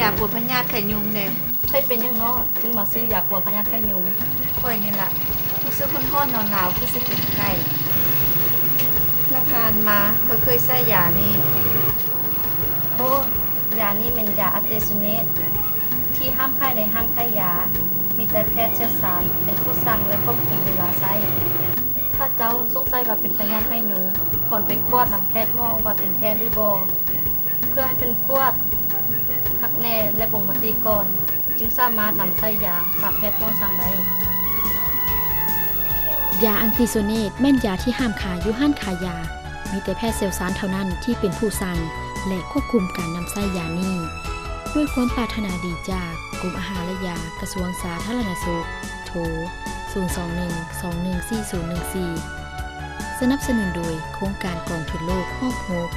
ຢາປົວພະຍາດໄຂ້ຍຸງແດ່. ໃຜເປັນຫຍັງນໍ ຈຶ່ງມາຊື້ຢາປົວພະຍາດໄຂ້ຍຸງ? ຂ້ອຍນີ້ລະ ຮູ້ສຶກຮ້ອນໆ ໜາວໆ ຄືຊິເປັນໄຂ້. ແລະຜ່ານມາ ຂ້ອຍເຄີຍໃຊ້ຢານີ້. ໂອ້ ຢານີ້ແມ່ນຢາອາເຕຊູເນດ ທີ່ຫ້າມຂາຍໃນຮ້ານຂາຍຢາ. ມີແຕ່ແພດຊ່ຽວຊານເປັນຜູ້ສັ່ງ ແລະຄວບຄຸມເວລາໃຊ້. ຖ້າເຈົ້າສົງໄສວ່າເປັນພະຍາດໄຂ້ຍຸງ, ຄວນໄປກວດນຳແພດໝໍວ່າເປັນແທ້ຫຼືບໍ່. ເພື່ອໃຫ້ເພິ່ນກວດຄັກແນ່ ແລະບົ່ງມະຕິກ່ອນ, ຈຶ່ງສາມາດນຳໃຊ້ຢາຕາມແພດໝໍສັ່ງໄດ້. ຢາອາເຕຊູເນດແມ່ນຢາທີ່ຫ້າມຂາຍຢູ່ຮ້ານຂາຍຢາ. ມີແຕ່ແພດຊ່ຽວຊານເທົ່ານັ້ນທີ່ເປັນຜູ້ສັ່ງ ແລະຄວບຄຸມການນຳໃຊ້ຢານີ້. ດ້ວຍຄວາມປາດຖະໜາດີຈາກກົມອາຫານ ແລະ ຢາ ກະຊວງສາທາລະນະສຸກ. ໂທ ສູນສອງໜຶ່ງ ສອງໜຶ່ງສີ່ສູນໜຶ່ງສີ່. ສະໜັບສະໜູນໂດຍໂຄງການກອງທຶນໂລກຮອບຫົກ.